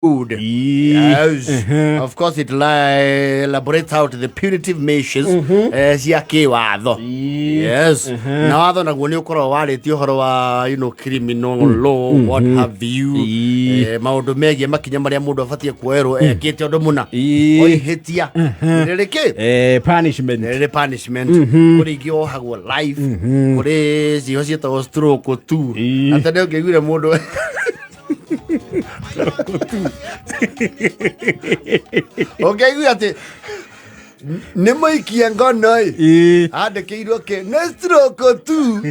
Code. Yes. Of course it elaborates out the punitive measures cia kĩwatho. Yes. Na watho naguo nĩ ũkoragwo warĩtie ũhoro wa criminal law, what have you. Maũndũ megiĩ makinya marĩa mũndũ abatiĩ kuoerwo ekĩte ũndũ mũna. O ihĩtia. Rĩrĩ kĩ? Punishment. Rĩrĩ punishment. Kũrĩ ingĩ wohagwo life. Kũrĩ ciĩho ciĩtagwo stroke tu. Na tene ũngĩaiguire mũndũ ũngĩaiguire atĩ nĩ mũikie ngono ĩ andĩkĩirwo kĩ nĩ stroke tu.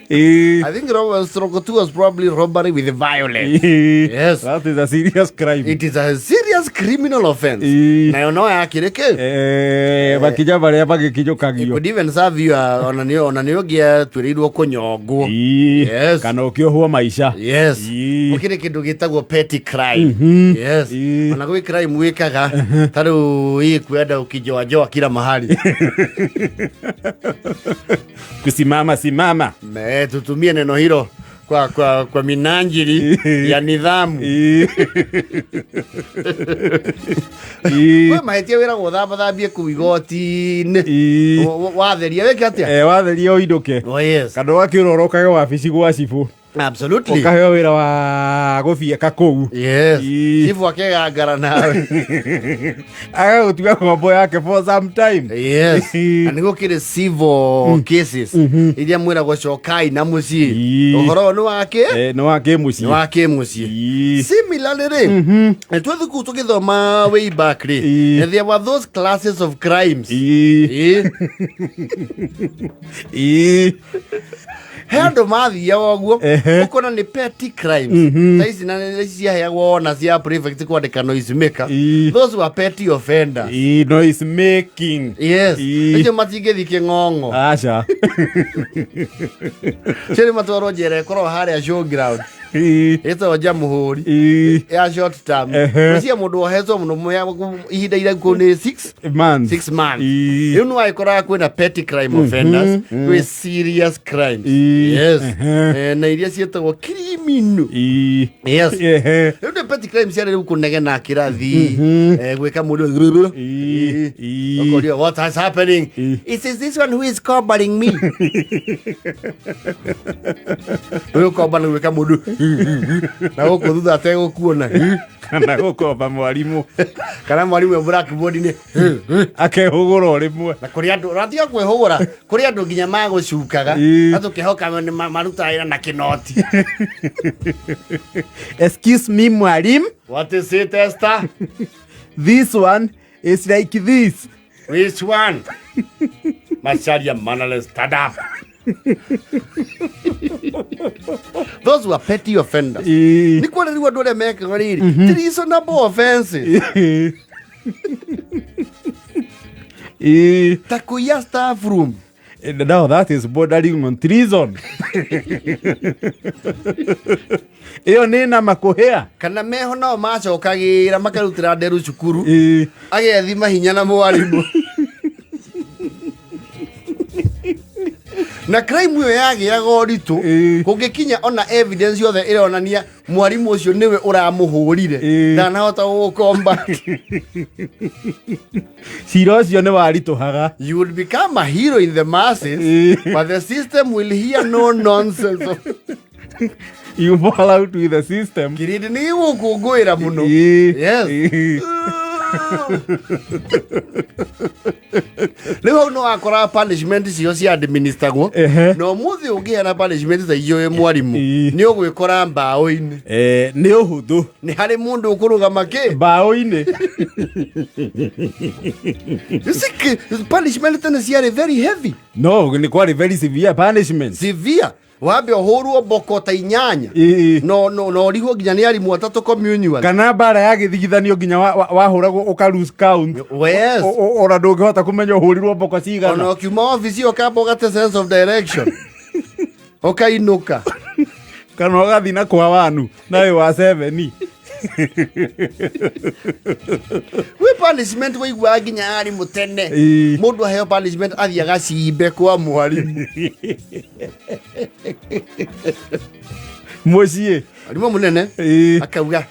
I think stroke tu was probably robbery with violence. Yes. That is a serious crime. It is a serious criminal offense. Nayo no yakĩrĩ kĩ? Makinya marĩa magĩkinyũkagio. Could even serve you ona nĩ ũngĩatuĩrĩirwo kũnyongwo. Yes. Kana ũkĩohwo maica. Yes. Gũkĩrĩ kĩndũ gĩtagwo petty crime. Yes. Ona gwĩ crime wĩkaga ta rĩu ĩ kwenda ũkĩjoajoa kila mahali. Kusimama simama. Me, tutumie neno hilo kwa minajili ya nidhamu. We mahĩtia wĩragwo thambathambie kũu igoti-inĩ. Watheria wĩke atĩa? Watheria ũinũke. Oh, yes. Kana ũgakĩũra ũrokage wabici gwa cibũ. Absolutely. Ũkaheo wĩra wa gũbieka kũu. Yes. Chifu akegangara nawe. Agagũtua ngombo yake for some time. Yes. Na nĩ gũkĩrĩ civil cases iria mwĩragwo cokai na mũciĩ. Ũhoro ũyũ nĩ wa kĩ? Nĩ wa kĩmũciĩ. Nĩ wa kĩmũciĩ. Similarly rĩ, twĩ thukuru tũgĩthoma way back rĩ, there were those classes of crimes. He andũ mathiaga ũguo ũkona nĩ petty crimes ta ici na nĩ ciaheagwo ona cia prefect kwandĩka noise maker. Those were petty offenders. Noise making. Yes. Acio matingĩthiĩ kĩng'ong'o. Aca. Cio nĩ matwarwo njera ĩkoragwo harĩa showground ĩtagwo Jamhuri ya short term. Gwĩciria mũndũ wohetwo mũno ihinda iraihu nĩ 6 months. 6 months. Rĩu nĩ wagĩkoraga kwĩna petty crime offenders, kwĩ serious crimes. Yes. Na iria ciĩtagwo criminal. Yes. Rĩu nĩ petty crimes ciarĩ rĩu kũnegena kĩrathi, gwĩka mũndũ ũkorio, "What is happening?" "It is this one who is covering me." Ũyũ komba nĩ gwĩka mũndũ na gũkũ thutha ategũkuona. Kana gũkomba mwarimũ. Kana mwarimũ e blackboard-inĩ. Akehũgũra o rĩmwe. Na kũrĩ andũ ratiga kwĩhũgũra, kũrĩ andũ nginya magũcukaga na tũkehoka nĩ marutaga wĩra na kĩnoti. "Excuse me, mwalimu." "What is it, Esther?" "This one is like this." "Which one?" "Macharia Manale, stand up." Those were petty offenders. Nĩ kuona rĩu andũ arĩa mekaga rĩrĩ treasonable offenses ta kũiya staff room. Now that is bordering on treason. Ĩyo nĩ nama kũhĩa. Kana meho nao macokagĩra makarutĩra nderu cukuru agethima hinya na mwarimũ na crime ĩyo yagĩaga ũritũ kũngĩkinya ona evidence yothe ĩronania mwarimũ ũcio nĩwe ũramũhũrire ndanahota gũgũkomba. Cira ũcio nĩ waritũhaga. You would become a hero in the masses, but the system will hear no nonsense. You fall out with the system. Kirindi nĩ gĩgũkũngũĩra mũno. Yes. Rĩu hau no wakora punishment icio cia administragwo na ũmũthĩ ũngĩheana punishment ta icio wĩ mwarimũ nĩ ũgwĩkora mbaũ-inĩ. Nĩ ũhũthũ. Nĩ harĩ mũndũ ũkũrũgama kĩ mbaũ-inĩ. You see, punishment tene ciarĩ very heavy. No nĩ kwarĩ very severe punishment. Severe, wambe ũhũrwo mboko ta 8 no ũrihwo nginya nĩ arimũ atatũ communal. Kana mbara ya gĩthigithanio nginya wahũragwo ũka lose count. Yes. Ona ndũngĩhota kũmenya ũhũrirwo mboko ona cigana. Ũkiuma obici ũkamba ũgate sense of direction ũkainũka. Kana ũgathiĩ na kwa wanu nawe wa seven. Gwĩ punishment waiguaga nginya arimũ tene mũndũ aheo punishment athiaga cimbe kwa mwarimũ. Mũciĩ. Mwarimũ mũnene Ĩĩ. akauga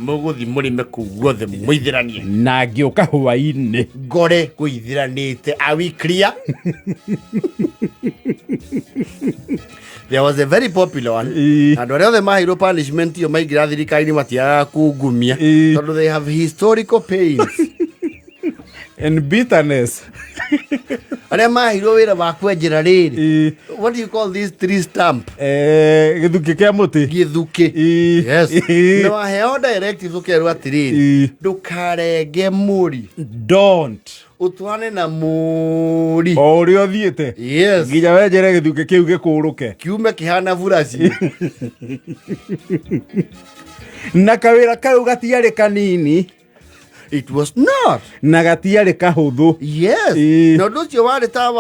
mũgũthi mũrĩme kũu guothe mũithĩranie. Na ngĩũka hwainĩ. Ngore kũithĩranĩte. Are we clear? There was a very popular one. Ĩĩ. Andũ arĩa othe maheirwo punishment ĩyo maingĩra thirikari-inĩ matiagaga kungumia Ĩĩ. tondũ they have historical pains. And bitterness. Arĩa maheirwo wĩra wa kwenjera rĩrĩ, Ĩĩ. what do you call this tree stump? Eh, gĩthukĩ kĩa mũtĩ. Gĩthukĩ. Ĩĩ. Yes. Ĩĩ. Na waheo directives ũkerwo atĩrĩrĩ, Ĩĩ. ndũkarenge mũri, Don't. ũtwarane na mũri. O ũrĩa ũthiĩte. Yes. Nginya wenjere gĩthukĩ kĩu gĩkũrũke. Kiume kĩhana buraci. Na kawĩra kau gatiarĩ kanini. It was not. Na gatiarĩ kahũthũ. Yes. Ĩĩ. Na ũndũ ũcio warĩ ta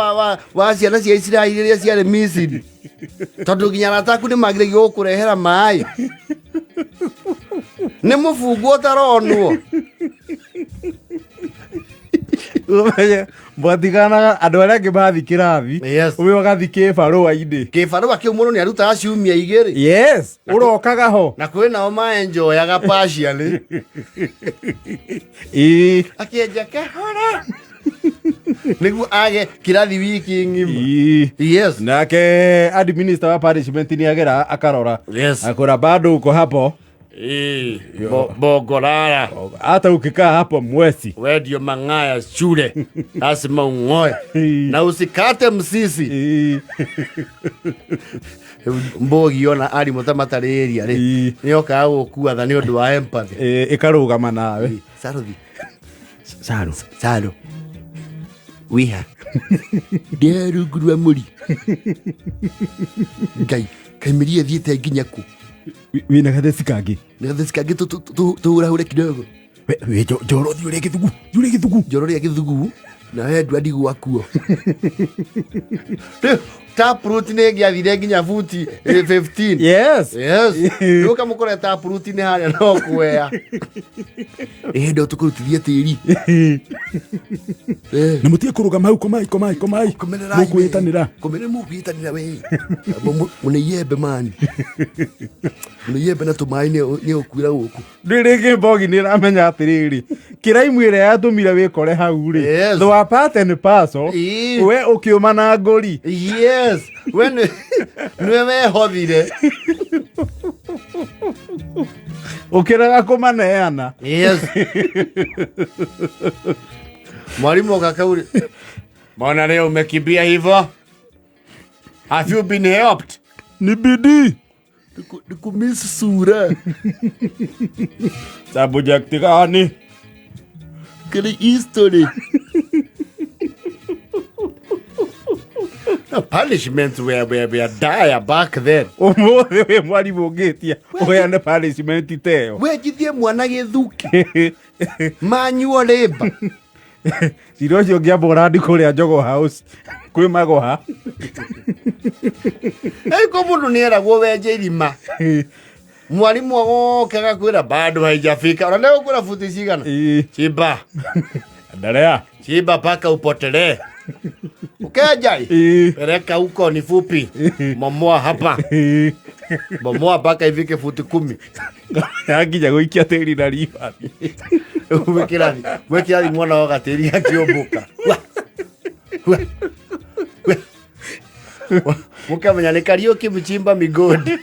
wa ciana cia Isiraeli rĩrĩa ciarĩ Misiri. Tondũ nginya arata aku nĩ magiragia gũkũrehera maĩ. Nĩ mũbungwo ũtaronwo. Ũmenye, mwatiganaga andũ arĩa angĩ mathi kĩrathi. Yes. Ũyũ agathi kĩbarũa-inĩ. Kĩbarũa kĩu mũndũ nĩ arutaga ciumia igĩrĩ. Yes. Ũrokaga ho. Na kwĩ nao maenjoyaga partially. Ĩĩ. Akĩenja kahora. Nĩguo age kĩrathi wiki ng'ima. Ĩĩ. Yes. Nake administrator wa punishment nĩ agera akarora. Yes. Akora bado uko hapo. Ĩĩ. Bongorara. Hata ukikaa hapo mwezi. We ndio mang'aya shule. Lazima ung'oe. Na usikate msisi. Ĩĩ. Mbogi ona arimũ ta matarĩ area rĩ. Ĩĩ. Nĩ okaga gũkua tha nĩ ũndũ wa empathy. Ĩĩ, ĩkarũgama nawe. Saruthi. Saru. Saru. Wiha. Ndĩ rungu rwa mũri. Ngai, kaĩ mĩri ĩthiĩte nginya kũ? Wĩna gatheci kangĩ. Nĩ gatheci kangĩ tũhũrahure kidogo. We njoro thiĩ ũrĩe gĩthugu. Thiĩ ũrĩe gĩthugu. Njoro rĩa gĩthugu na he ndua ndigwakuo. Rĩu taproot nĩ ĩngĩathire nginya buti 15. Yes. Yes. Rĩu ũkamũkora taproot nĩ harĩa no kwea. Ĩ ndo tũkũrutithie tĩri. Na mũtige kũrũgama hau komai komai komai. Mũkwĩtanĩra. Komere mũkwĩtanĩra we. Mũne iembe mani. Mũne iembe na tũmaĩ nĩ ũkuira gũkũ. Rĩu rĩngĩ mbogi nĩ ĩramenya atĩrĩrĩ kĩraimu ĩrĩa yatũmire wĩkore hau rĩ. Yes. They were part and parcel. Ĩĩ. We ũkĩũma na ngũri. Yes. We nĩwe wehothire. Ũkĩrega kũmaneana. Yes. Mwalimu akakauli. Mbona leo umekimbia hivyo? Have you been helped? Ni bidii. Nikumiss sura. Subject gani? Kili history. The punishments were dire back then. Ũmũthĩ wĩ mwarimũ ũngĩtia ũheane punishment ta ĩyo. Wenjithie mwana gĩthuki. Manyuo rĩmba. Cira ũcio ũngĩamba ũrandi kũrĩa Jogoo House kwĩ magoha. Ĩko mũndũ nĩ eragwo wenje irima. Mwalimu agoka agakwĩra bado haijafika. Ona ndegũkwĩra futi cigana. Ĩĩ. Chimba. Endelea. Chimba paka upotelee. Ukeja. Ĩĩ. Peleka huko ni fupi. Momoa hapa. Ĩĩ. Bomoa mpaka ifike futi 10. Yakinya gũikia tĩri na ribathi. Gwĩ kĩrathi mwana wa gatĩri akĩũmbũka. Wa. Wa. Wa. Mũkamenya nĩ Kariũki mchimba migodi.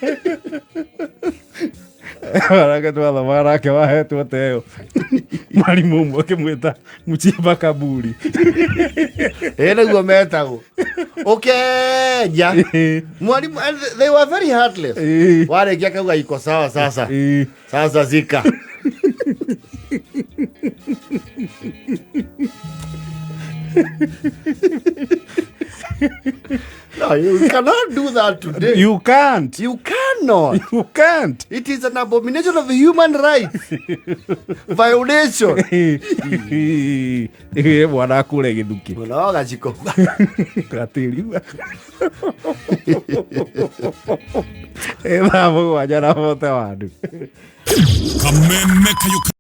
Arake twathomaga nake wahetwo ta ĩyo. Mwarimũ ũmwe akĩmwĩta mchimba kaburi. Ĩ nĩguo metagwo. Ũkenja. Mwalimu, and they were very heartless. Ĩĩ. Warĩkia kauga iko sawa sasa. Ĩĩ. Sasa zika. No, you cannot do that today. You can't. You cannot. You can't. It is an abomination of human rights. Violation. Ĩ, mwana akũre gĩthukĩ. Mwana wa gaciko. Gatĩri. Ĩ thaa mũgwanja na bote wandu. Kameme kayo.